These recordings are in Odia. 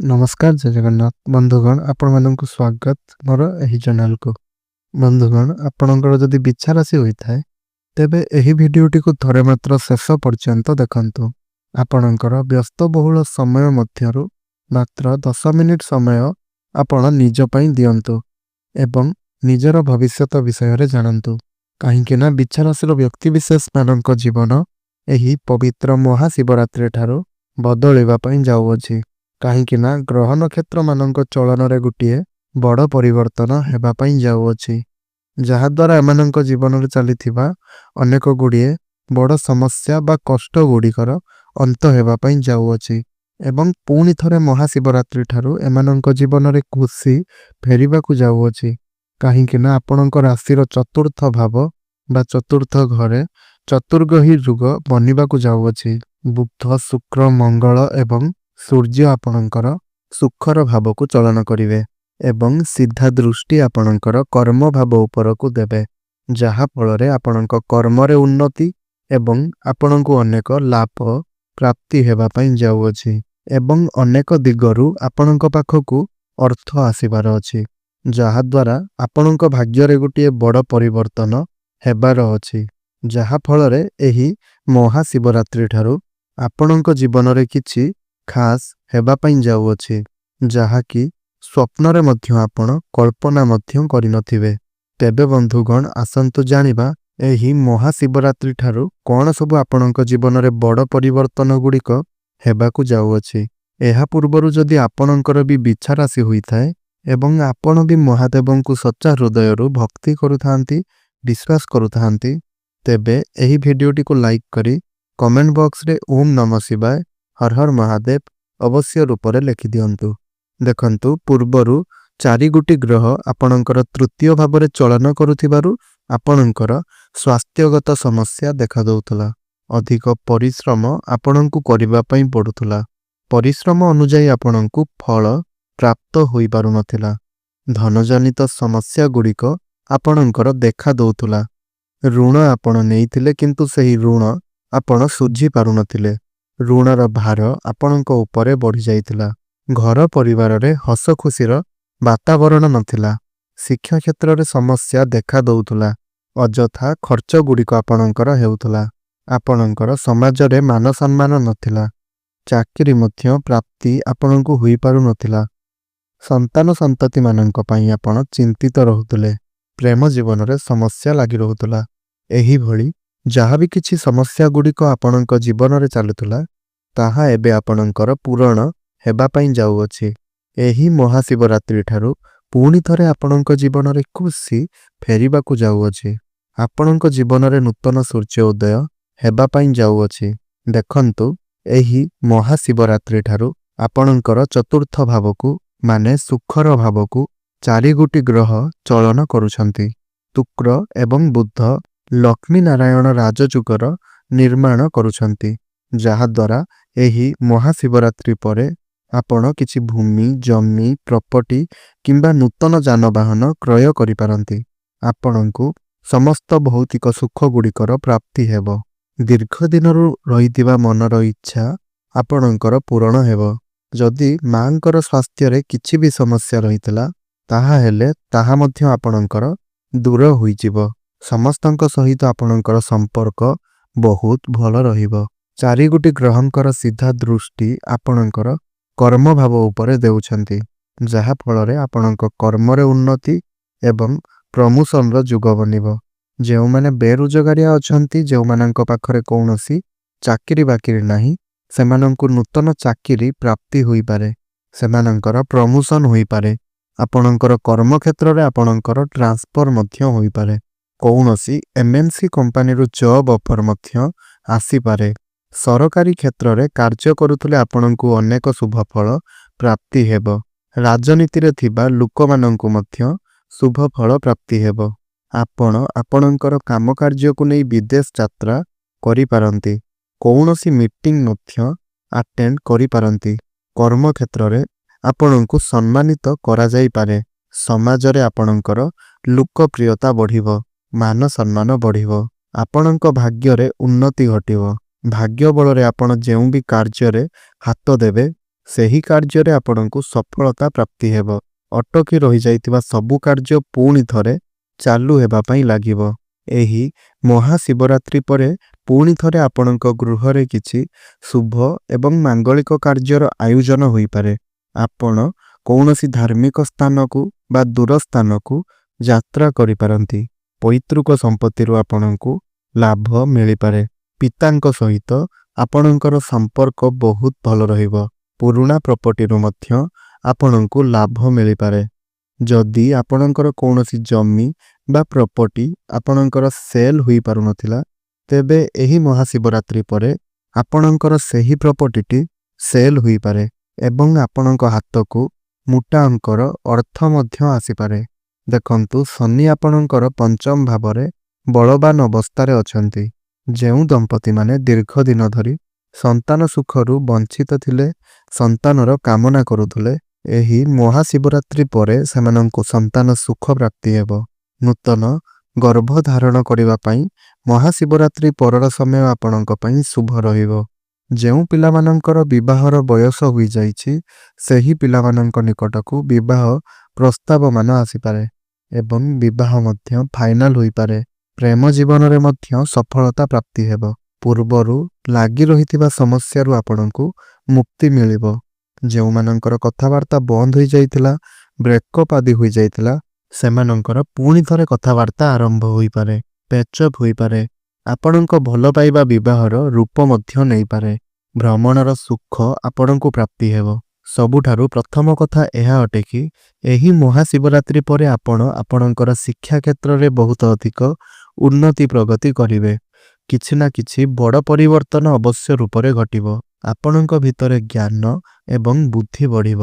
ନମସ୍କାର, ଜୟ ଜଗନ୍ନାଥ ବନ୍ଧୁଗଣ, ଆପଣମାନଙ୍କୁ ସ୍ୱାଗତ ମୋର ଏହି ଚ୍ୟାନେଲକୁ। ବନ୍ଧୁଗଣ, ଆପଣଙ୍କର ଯଦି ବିଛା ରାଶି ହୋଇଥାଏ, ତେବେ ଏହି ଭିଡ଼ିଓଟିକୁ ଥରେ ମାତ୍ର ଶେଷ ପର୍ଯ୍ୟନ୍ତ ଦେଖନ୍ତୁ। ଆପଣଙ୍କର ବ୍ୟସ୍ତବହୁଳ ସମୟ ମଧ୍ୟରୁ ମାତ୍ର 10 ମିନିଟ୍ ସମୟ ଆପଣ ନିଜ ପାଇଁ ଦିଅନ୍ତୁ ଏବଂ ନିଜର ଭବିଷ୍ୟତ ବିଷୟରେ ଜାଣନ୍ତୁ, କାହିଁକି ନା ବିଛା ରାଶିର ବ୍ୟକ୍ତିବିଶେଷମାନଙ୍କ ଜୀବନ ଏହି ପବିତ୍ର ମହାଶିବରାତ୍ରି ଠାରୁ ବଦଳିବା ପାଇଁ ଯାଉଅଛି, କାହିଁକି ନା ଗ୍ରହ ନକ୍ଷତ୍ରମାନଙ୍କ ଚଳନରେ ଗୋଟିଏ ବଡ଼ ପରିବର୍ତ୍ତନ ହେବା ପାଇଁ ଯାଉଅଛି, ଯାହାଦ୍ୱାରା ଏମାନଙ୍କ ଜୀବନରେ ଚାଲିଥିବା ଅନେକ ଗୁଡ଼ିଏ ବଡ଼ ସମସ୍ୟା ବା କଷ୍ଟ ଗୁଡ଼ିକର ଅନ୍ତ ହେବା ପାଇଁ ଯାଉଅଛି ଏବଂ ପୁଣି ଥରେ ମହାଶିବରାତ୍ରି ଠାରୁ ଏମାନଙ୍କ ଜୀବନରେ ଖୁସି ଫେରିବାକୁ ଯାଉଅଛି, କାହିଁକି ନା ଆପଣଙ୍କ ରାଶିର ଚତୁର୍ଥ ଭାବ ବା ଚତୁର୍ଥ ଘରେ ଚତୁର୍ଗ୍ରହୀ ଯୋଗ ବନିବାକୁ ଯାଉଅଛି। ବୁଧ, ଶୁକ୍ର, ମଙ୍ଗଳ ଏବଂ ସୂର୍ଯ୍ୟ ଆପଣଙ୍କର ସୁଖର ଭାବକୁ ଚଳନ କରିବେ ଏବଂ ସିଧା ଦୃଷ୍ଟି ଆପଣଙ୍କର କର୍ମ ଭାବ ଉପରକୁ ଦେବେ, ଯାହା ଫଳରେ ଆପଣଙ୍କ କର୍ମରେ ଉନ୍ନତି ଏବଂ ଆପଣଙ୍କୁ ଅନେକ ଲାଭ ପ୍ରାପ୍ତି ହେବା ପାଇଁ ଯାଉଅଛି ଏବଂ ଅନେକ ଦିଗରୁ ଆପଣଙ୍କ ପାଖକୁ ଅର୍ଥ ଆସିବାର ଅଛି, ଯାହାଦ୍ୱାରା ଆପଣଙ୍କ ଭାଗ୍ୟରେ ଗୋଟିଏ ବଡ଼ ପରିବର୍ତ୍ତନ ହେବାର ଅଛି, ଯାହା ଫଳରେ ଏହି ମହାଶିବରାତ୍ରି ଠାରୁ ଆପଣଙ୍କ ଜୀବନରେ କିଛି ଖାସ୍ ହେବା ପାଇଁ ଯାଉଅଛି, ଯାହାକି ସ୍ୱପ୍ନରେ ମଧ୍ୟ ଆପଣ କଳ୍ପନା ମଧ୍ୟ କରିନଥିବେ। ତେବେ ବନ୍ଧୁଗଣ, ଆସନ୍ତୁ ଜାଣିବା ଏହି ମହାଶିବରାତ୍ରି ଠାରୁ କଣ ସବୁ ଆପଣଙ୍କ ଜୀବନରେ ବଡ଼ ପରିବର୍ତ୍ତନ ଗୁଡ଼ିକ ହେବାକୁ ଯାଉଅଛି। ଏହା ପୂର୍ବରୁ ଯଦି ଆପଣଙ୍କର ବି ବିଛା ରାଶି ହୋଇଥାଏ ଏବଂ ଆପଣ ବି ମହାଦେବଙ୍କୁ ସଚ୍ଚା ହୃଦୟରୁ ଭକ୍ତି କରୁଥାନ୍ତି, ବିଶ୍ୱାସ କରୁଥାନ୍ତି, ତେବେ ଏହି ଭିଡ଼ିଓଟିକୁ ଲାଇକ୍ କରି କମେଣ୍ଟ ବକ୍ସରେ ଓମ୍ ନମ ଶିବାୟ, ହର ହର ମହାଦେବ ଅବଶ୍ୟ ରୂପରେ ଲେଖିଦିଅନ୍ତୁ। ଦେଖନ୍ତୁ, ପୂର୍ବରୁ ଚାରିଗୋଟି ଗ୍ରହ ଆପଣଙ୍କର ତୃତୀୟ ଭାବରେ ଚଳନ କରୁଥିବାରୁ ଆପଣଙ୍କର ସ୍ୱାସ୍ଥ୍ୟଗତ ସମସ୍ୟା ଦେଖାଦେଉଥିଲା। ଅଧିକ ପରିଶ୍ରମ ଆପଣଙ୍କୁ କରିବା ପାଇଁ ପଡୁଥିଲା। ପରିଶ୍ରମ ଅନୁଯାୟୀ ଆପଣଙ୍କୁ ଫଳ ପ୍ରାପ୍ତ ହୋଇପାରୁନଥିଲା। ଧନଜନିତ ସମସ୍ୟା ଗୁଡ଼ିକ ଆପଣଙ୍କର ଦେଖା ଦଉଥିଲା। ଋଣ ଆପଣ ନେଇଥିଲେ, କିନ୍ତୁ ସେହି ଋଣ ଆପଣ ଶୁଝି ପାରୁନଥିଲେ। ଋଣର ଭାର ଆପଣଙ୍କ ଉପରେ ବଢ଼ିଯାଇଥିଲା। ଘର ପରିବାରରେ ହସ ଖୁସିର ବାତାବରଣ ନଥିଲା। ଶିକ୍ଷା କ୍ଷେତ୍ରରେ ସମସ୍ୟା ଦେଖା ଦଉଥିଲା। ଅଯଥା ଖର୍ଚ୍ଚ ଗୁଡ଼ିକ ଆପଣଙ୍କର ହେଉଥିଲା। ଆପଣଙ୍କର ସମାଜରେ ମାନ ସମ୍ମାନ ନଥିଲା। ଚାକିରି ମଧ୍ୟ ପ୍ରାପ୍ତି ଆପଣଙ୍କୁ ହୋଇପାରୁନଥିଲା। ସନ୍ତାନ ସନ୍ତତିମାନଙ୍କ ପାଇଁ ଆପଣ ଚିନ୍ତିତ ରହୁଥିଲେ। ପ୍ରେମ ଜୀବନରେ ସମସ୍ୟା ଲାଗି ରହୁଥିଲା। ଏହିଭଳି ଯାହା ବି କିଛି ସମସ୍ୟା ଗୁଡ଼ିକ ଆପଣଙ୍କ ଜୀବନରେ ଚାଲୁଥିଲା, ତାହା ଏବେ ଆପଣଙ୍କର ପୂରଣ ହେବା ପାଇଁ ଯାଉଅଛି। ଏହି ମହାଶିବରାତ୍ରି ଠାରୁ ପୁଣି ଥରେ ଆପଣଙ୍କ ଜୀବନରେ ଖୁସି ଫେରିବାକୁ ଯାଉଅଛି। ଆପଣଙ୍କ ଜୀବନରେ ନୂତନ ସୂର୍ଯ୍ୟ ଉଦୟ ହେବା ପାଇଁ ଯାଉଅଛି। ଦେଖନ୍ତୁ, ଏହି ମହାଶିବରାତ୍ରି ଠାରୁ ଆପଣଙ୍କର ଚତୁର୍ଥ ଭାବକୁ, ମାନେ ସୁଖର ଭାବକୁ ଚାରିଗୋଟି ଗ୍ରହ ଚଳନ କରୁଛନ୍ତି। ଶୁକ୍ର ଏବଂ ବୁଧ ଲକ୍ଷ୍ମୀ ନାରାୟଣ ରାଜଯୋଗର ନିର୍ମାଣ କରୁଛନ୍ତି, ଯାହାଦ୍ୱାରା ଏହି ମହାଶିବରାତ୍ରି ପରେ ଆପଣ କିଛି ଭୂମି, ଜମି, ପ୍ରପର୍ଟି କିମ୍ବା ନୂତନ ଯାନବାହନ କ୍ରୟ କରିପାରନ୍ତି। ଆପଣଙ୍କୁ ସମସ୍ତ ଭୌତିକ ସୁଖ ଗୁଡ଼ିକର ପ୍ରାପ୍ତି ହେବ। ଦୀର୍ଘ ଦିନରୁ ରହିଥିବା ମନର ଇଚ୍ଛା ଆପଣଙ୍କର ପୂରଣ ହେବ। ଯଦି ମାଙ୍କର ସ୍ୱାସ୍ଥ୍ୟରେ କିଛି ବି ସମସ୍ୟା ରହିଥିଲା, ତାହା ହେଲେ ତାହା ମଧ୍ୟ ଆପଣଙ୍କର ଦୂର ହୋଇଯିବ। ସମସ୍ତଙ୍କ ସହିତ ଆପଣଙ୍କର ସମ୍ପର୍କ ବହୁତ ଭଲ ରହିବ। ଚାରିଗୋଟି ଗ୍ରହଙ୍କର ସିଧା ଦୃଷ୍ଟି ଆପଣଙ୍କର କର୍ମଭାବ ଉପରେ ଦେଉଛନ୍ତି, ଯାହା ଫଳରେ ଆପଣଙ୍କ କର୍ମରେ ଉନ୍ନତି ଏବଂ ପ୍ରମୋସନର ଯୁଗ ବନିବ। ଯେଉଁମାନେ ବେରୋଜଗାରିଆ ଅଛନ୍ତି, ଯେଉଁମାନଙ୍କ ପାଖରେ କୌଣସି ଚାକିରି ବାକିରି ନାହିଁ, ସେମାନଙ୍କୁ ନୂତନ ଚାକିରି ପ୍ରାପ୍ତି ହୋଇପାରେ। ସେମାନଙ୍କର ପ୍ରମୋସନ ହୋଇପାରେ। ଆପଣଙ୍କର କର୍ମକ୍ଷେତ୍ରରେ ଆପଣଙ୍କର ଟ୍ରାନ୍ସଫର ମଧ୍ୟ ହୋଇପାରେ। କୌଣସି ଏମ୍ଏନ୍ସି କମ୍ପାନୀରୁ ଜବ୍ ଅଫର ମଧ୍ୟ ଆସିପାରେ। ସରକାରୀ କ୍ଷେତ୍ରରେ କାର୍ଯ୍ୟ କରୁଥିଲେ ଆପଣଙ୍କୁ ଅନେକ ଶୁଭଫଳ ପ୍ରାପ୍ତି ହେବ। ରାଜନୀତିରେ ଥିବା ଲୋକମାନଙ୍କୁ ମଧ୍ୟ ଶୁଭଫଳ ପ୍ରାପ୍ତି ହେବ। ଆପଣ ଆପଣଙ୍କର କାମ କାର୍ଯ୍ୟକୁ ନେଇ ବିଦେଶ ଯାତ୍ରା କରିପାରନ୍ତି। କୌଣସି ମିଟିଂ ମଧ୍ୟ ଆଟେଣ୍ଡ କରିପାରନ୍ତି। କର୍ମକ୍ଷେତ୍ରରେ ଆପଣଙ୍କୁ ସମ୍ମାନିତ କରାଯାଇପାରେ। ସମାଜରେ ଆପଣଙ୍କର ଲୋକପ୍ରିୟତା ବଢ଼ିବ, ମାନ ସମ୍ମାନ ବଢ଼ିବ। ଆପଣଙ୍କ ଭାଗ୍ୟରେ ଉନ୍ନତି ଘଟିବ। ଭାଗ୍ୟ ବଳରେ ଆପଣ ଯେଉଁ ବି କାର୍ଯ୍ୟରେ ହାତ ଦେବେ, ସେହି କାର୍ଯ୍ୟରେ ଆପଣଙ୍କୁ ସଫଳତା ପ୍ରାପ୍ତି ହେବ। ଅଟକି ରହିଯାଇଥିବା ସବୁ କାର୍ଯ୍ୟ ପୁଣି ଥରେ ଚାଲୁ ହେବା ପାଇଁ ଲାଗିବ। ଏହି ମହାଶିବରାତ୍ରି ପରେ ପୁଣି ଥରେ ଆପଣଙ୍କ ଗୃହରେ କିଛି ଶୁଭ ଏବଂ ମାଙ୍ଗଳିକ କାର୍ଯ୍ୟର ଆୟୋଜନ ହୋଇପାରେ। ଆପଣ କୌଣସି ଧାର୍ମିକ ସ୍ଥାନକୁ ବା ଦୂର ସ୍ଥାନକୁ ଯାତ୍ରା କରିପାରନ୍ତି। ପୈତୃକ ସମ୍ପତ୍ତିରୁ ଆପଣଙ୍କୁ ଲାଭ ମିଳିପାରେ। ପିତାଙ୍କ ସହିତ ଆପଣଙ୍କର ସମ୍ପର୍କ ବହୁତ ଭଲ ରହିବ। ପୁରୁଣା ପ୍ରପର୍ଟିରୁ ମଧ୍ୟ ଆପଣଙ୍କୁ ଲାଭ ମିଳିପାରେ। ଯଦି ଆପଣଙ୍କର କୌଣସି ଜମି ବା ପ୍ରପର୍ଟି ଆପଣଙ୍କର ସେଲ୍ ହୋଇପାରୁନଥିଲା, ତେବେ ଏହି ମହାଶିବରାତ୍ରି ପରେ ଆପଣଙ୍କର ସେହି ପ୍ରପର୍ଟିଟି ସେଲ୍ ହୋଇପାରେ ଏବଂ ଆପଣଙ୍କ ହାତକୁ ମୋଟା ଅଙ୍କର ଅର୍ଥ ମଧ୍ୟ ଆସିପାରେ। ଦେଖନ୍ତୁ, ଶନି ଆପଣଙ୍କର ପଞ୍ଚମ ଭାବରେ ବଳବାନ ଅବସ୍ଥାରେ ଅଛନ୍ତି। ଯେଉଁ ଦମ୍ପତିମାନେ ଦୀର୍ଘ ଦିନ ଧରି ସନ୍ତାନ ସୁଖରୁ ବଞ୍ଚିତ ଥିଲେ, ସନ୍ତାନର କାମନା କରୁଥିଲେ, ଏହି ମହାଶିବରାତ୍ରି ପରେ ସେମାନଙ୍କୁ ସନ୍ତାନ ସୁଖ ପ୍ରାପ୍ତି ହେବ। ନୂତନ ଗର୍ଭ ଧାରଣ କରିବା ପାଇଁ ମହାଶିବରାତ୍ରି ପରର ସମୟ ଆପଣଙ୍କ ପାଇଁ ଶୁଭ ରହିବ। ଯେଉଁ ପିଲାମାନଙ୍କର ବିବାହର ବୟସ ହୋଇଯାଇଛି, ସେହି ପିଲାମାନଙ୍କ ନିକଟକୁ ବିବାହ ପ୍ରସ୍ତାବମାନ ଆସିପାରେ ଏବଂ ବିବାହ ମଧ୍ୟ ଫାଇନାଲ ହୋଇପାରେ। ପ୍ରେମ ଜୀବନରେ ମଧ୍ୟ ସଫଳତା ପ୍ରାପ୍ତି ହେବ। ପୂର୍ବରୁ ଲାଗି ରହିଥିବା ସମସ୍ୟାରୁ ଆପଣଙ୍କୁ ମୁକ୍ତି ମିଳିବ। ଯେଉଁମାନଙ୍କର କଥାବାର୍ତ୍ତା ବନ୍ଦ ହୋଇଯାଇଥିଲା, ବ୍ରେକଅପ୍ ଆଦି ହୋଇଯାଇଥିଲା, ସେମାନଙ୍କର ପୁଣି ଥରେ କଥାବାର୍ତ୍ତା ଆରମ୍ଭ ହୋଇପାରେ, ପ୍ୟାଚଅପ୍ ହୋଇପାରେ। ଆପଣଙ୍କ ଭଲ ପାଇବା ବିବାହର ରୂପ ମଧ୍ୟ ନେଇପାରେ। ଭ୍ରମଣର ସୁଖ ଆପଣଙ୍କୁ ପ୍ରାପ୍ତି ହେବ। ସବୁଠାରୁ ପ୍ରଥମ କଥା ଏହା ଅଟେ କି ଏହି ମହାଶିବରାତ୍ରି ପରେ ଆପଣ ଆପଣଙ୍କର ଶିକ୍ଷା କ୍ଷେତ୍ରରେ ବହୁତ ଅଧିକ ଉନ୍ନତି ପ୍ରଗତି କରିବେ। କିଛି ନା କିଛି ବଡ଼ ପରିବର୍ତ୍ତନ ଅବଶ୍ୟ ରୂପରେ ଘଟିବ। ଆପଣଙ୍କ ଭିତରେ ଜ୍ଞାନ ଏବଂ ବୁଦ୍ଧି ବଢ଼ିବ।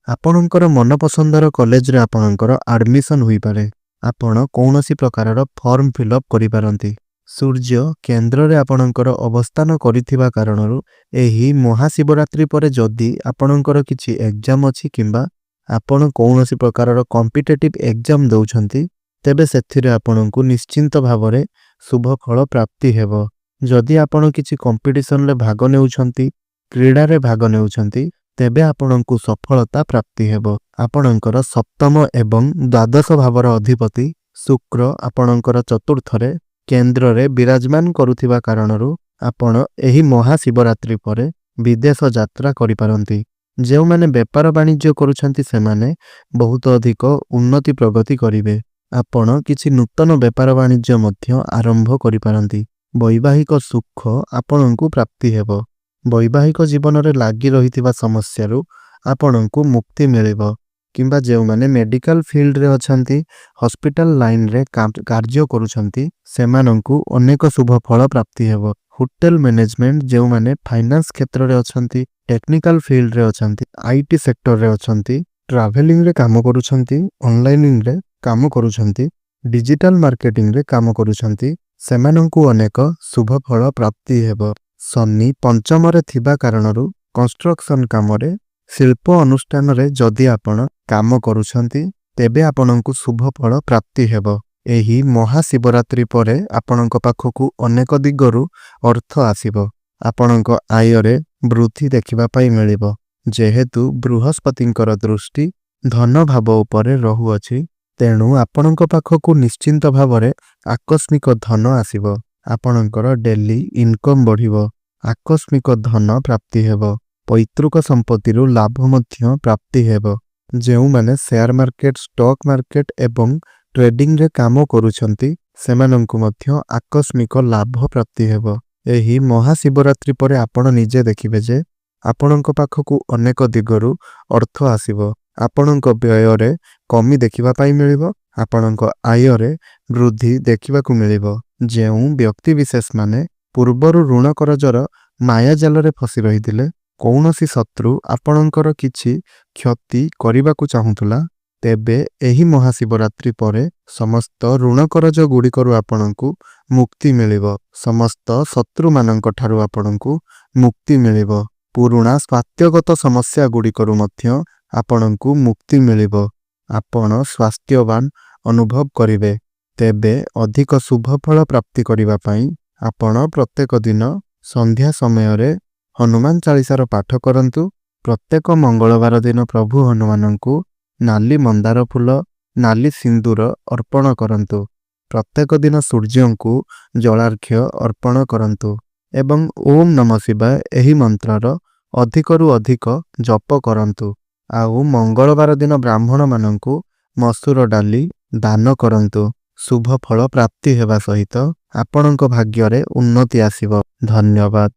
ଆପଣଙ୍କର ମନପସନ୍ଦର କଲେଜରେ ଆପଣଙ୍କର ଆଡମିସନ ହୋଇପାରେ। ଆପଣ କୌଣସି ପ୍ରକାରର ଫର୍ମ ଫିଲ୍ଅପ୍ କରିପାରନ୍ତି। ସୂର୍ଯ୍ୟ କେନ୍ଦ୍ରରେ ଆପଣଙ୍କର ଅବସ୍ଥାନ କରିଥିବା କାରଣରୁ ଏହି ମହାଶିବରାତ୍ରି ପରେ ଯଦି ଆପଣଙ୍କର କିଛି ଏକ୍ଜାମ ଅଛି କିମ୍ବା ଆପଣ କୌଣସି ପ୍ରକାରର କମ୍ପିଟେଟିଭ୍ ଏକ୍ଜାମ ଦେଉଛନ୍ତି, ତେବେ ସେଥିରେ ଆପଣଙ୍କୁ ନିଶ୍ଚିନ୍ତ ଭାବରେ ଶୁଭ ଫଳ ପ୍ରାପ୍ତି ହେବ। ଯଦି ଆପଣ କିଛି କମ୍ପିଟିସନରେ ଭାଗ ନେଉଛନ୍ତି, କ୍ରୀଡ଼ାରେ ଭାଗ ନେଉଛନ୍ତି, ତେବେ ଆପଣଙ୍କୁ ସଫଳତା ପ୍ରାପ୍ତି ହେବ। ଆପଣଙ୍କର ସପ୍ତମ ଏବଂ ଦ୍ୱାଦଶ ଭାବର ଅଧିପତି ଶୁକ୍ର ଆପଣଙ୍କର ଚତୁର୍ଥରେ କେନ୍ଦ୍ରରେ ବିରାଜମାନ କରୁଥିବା କାରଣରୁ ଆପଣ ଏହି ମହାଶିବରାତ୍ରି ପରେ ବିଦେଶ ଯାତ୍ରା କରିପାରନ୍ତି। ଯେଉଁମାନେ ବେପାର ବାଣିଜ୍ୟ କରୁଛନ୍ତି, ସେମାନେ ବହୁତ ଅଧିକ ଉନ୍ନତି ପ୍ରଗତି କରିବେ। ଆପଣ କିଛି ନୂତନ ବେପାର ବାଣିଜ୍ୟ ମଧ୍ୟ ଆରମ୍ଭ କରିପାରନ୍ତି। ବୈବାହିକ ସୁଖ ଆପଣଙ୍କୁ ପ୍ରାପ୍ତି ହେବ। ବୈବାହିକ ଜୀବନରେ ଲାଗି ରହିଥିବା ସମସ୍ୟାରୁ ଆପଣଙ୍କୁ ମୁକ୍ତି ମିଳିବ। କିମ୍ବା ଯେଉଁମାନେ ମେଡିକାଲ ଫିଲ୍ଡରେ ଅଛନ୍ତି, ହସ୍ପିଟାଲ ଲାଇନରେ କାର୍ଯ୍ୟ କରୁଛନ୍ତି, ସେମାନଙ୍କୁ ଅନେକ ଶୁଭ ଫଳ ପ୍ରାପ୍ତି ହେବ। ହୋଟେଲ ମ୍ୟାନେଜମେଣ୍ଟ, ଯେଉଁମାନେ ଫାଇନାନ୍ସ କ୍ଷେତ୍ରରେ ଅଛନ୍ତି, ଟେକ୍ନିକାଲ ଫିଲ୍ଡରେ ଅଛନ୍ତି, IT ସେକ୍ଟରରେ ଅଛନ୍ତି, ଟ୍ରାଭେଲିଂରେ କାମ କରୁଛନ୍ତି, ଅନଲାଇନରେ କାମ କରୁଛନ୍ତି, ଡିଜିଟାଲ ମାର୍କେଟିଂରେ କାମ କରୁଛନ୍ତି, ସେମାନଙ୍କୁ ଅନେକ ଶୁଭ ଫଳ ପ୍ରାପ୍ତି ହେବ। ଶନି ପଞ୍ଚମରେ ଥିବା କାରଣରୁ କନଷ୍ଟ୍ରକ୍ସନ କାମରେ, ଶିଳ୍ପ ଅନୁଷ୍ଠାନରେ ଯଦି ଆପଣ କାମ କରୁଛନ୍ତି, ତେବେ ଆପଣଙ୍କୁ ଶୁଭ ଫଳ ପ୍ରାପ୍ତି ହେବ। ଏହି ମହାଶିବରାତ୍ରି ପରେ ଆପଣଙ୍କ ପାଖକୁ ଅନେକ ଦିଗରୁ ଅର୍ଥ ଆସିବ। ଆପଣଙ୍କ ଆୟରେ ବୃଦ୍ଧି ଦେଖିବା ପାଇଁ ମିଳିବ। ଯେହେତୁ ବୃହସ୍ପତିଙ୍କର ଦୃଷ୍ଟି ଧନ ଭାବ ଉପରେ ରହୁଅଛି, ତେଣୁ ଆପଣଙ୍କ ପାଖକୁ ନିଶ୍ଚିନ୍ତ ଭାବରେ ଆକସ୍ମିକ ଧନ ଆସିବ। ଆପଣଙ୍କର ଡେଲି ଇନକମ୍ ବଢ଼ିବ। ଆକସ୍ମିକ ଧନ ପ୍ରାପ୍ତି ହେବ। ପୈତୃକ ସମ୍ପତ୍ତିରୁ ଲାଭ ମଧ୍ୟ ପ୍ରାପ୍ତି ହେବ। ଯେଉଁମାନେ ସେୟାର ମାର୍କେଟ, ଷ୍ଟକ୍ ମାର୍କେଟ ଏବଂ ଟ୍ରେଡିଂରେ କାମ କରୁଛନ୍ତି, ସେମାନଙ୍କୁ ମଧ୍ୟ ଆକସ୍ମିକ ଲାଭ ପ୍ରାପ୍ତି ହେବ। ଏହି ମହାଶିବରାତ୍ରି ପରେ ଆପଣ ନିଜେ ଦେଖିବେ ଯେ ଆପଣଙ୍କ ପାଖକୁ ଅନେକ ଦିଗରୁ ଅର୍ଥ ଆସିବ। ଆପଣଙ୍କ ବ୍ୟୟରେ କମି ଦେଖିବା ପାଇଁ ମିଳିବ। ଆପଣଙ୍କ ଆୟରେ ବୃଦ୍ଧି ଦେଖିବାକୁ ମିଳିବ। ଯେଉଁ ବ୍ୟକ୍ତିବିଶେଷମାନେ ପୂର୍ବରୁ ଋଣ କରଜର ମାୟାଜାଲରେ ଫସି ରହିଥିଲେ, କୌଣସି ଶତ୍ରୁ ଆପଣଙ୍କର କିଛି କ୍ଷତି କରିବାକୁ ଚାହୁଁଥିଲା, ତେବେ ଏହି ମହାଶିବରାତ୍ରି ପରେ ସମସ୍ତ ଋଣ କରଜ ଗୁଡ଼ିକରୁ ଆପଣଙ୍କୁ ମୁକ୍ତି ମିଳିବ। ସମସ୍ତ ଶତ୍ରୁମାନଙ୍କ ଠାରୁ ଆପଣଙ୍କୁ ମୁକ୍ତି ମିଳିବ। ପୁରୁଣା ସ୍ୱାସ୍ଥ୍ୟଗତ ସମସ୍ୟା ଗୁଡ଼ିକରୁ ମଧ୍ୟ ଆପଣଙ୍କୁ ମୁକ୍ତି ମିଳିବ। ଆପଣ ସ୍ୱାସ୍ଥ୍ୟବାନ ଅନୁଭବ କରିବେ। ତେବେ ଅଧିକ ଶୁଭ ଫଳ ପ୍ରାପ୍ତି କରିବା ପାଇଁ ଆପଣ ପ୍ରତ୍ୟେକ ଦିନ ସନ୍ଧ୍ୟା ସମୟରେ ହନୁମାନ ଚାଳିଶାର ପାଠ କରନ୍ତୁ। ପ୍ରତ୍ୟେକ ମଙ୍ଗଳବାର ଦିନ ପ୍ରଭୁ ହନୁମାନଙ୍କୁ ନାଲି ମନ୍ଦାର ଫୁଲ, ନାଲି ସିନ୍ଦୁର ଅର୍ପଣ କରନ୍ତୁ। ପ୍ରତ୍ୟେକ ଦିନ ସୂର୍ଯ୍ୟଙ୍କୁ ଜଳାର୍ଘ୍ୟ ଅର୍ପଣ କରନ୍ତୁ ଏବଂ ଓମ୍ ନମଃ ଶିବାୟ ଏହି ମନ୍ତ୍ରର ଅଧିକରୁ ଅଧିକ ଜପ କରନ୍ତୁ। ଆଉ ମଙ୍ଗଳବାର ଦିନ ବ୍ରାହ୍ମଣମାନଙ୍କୁ ମସୁର ଡାଲି ଦାନ କରନ୍ତୁ। ଶୁଭ ଫଳ ପ୍ରାପ୍ତି ହେବା ସହିତ ଆପଣଙ୍କ ଭାଗ୍ୟରେ ଉନ୍ନତି ଆସିବ। ଧନ୍ୟବାଦ।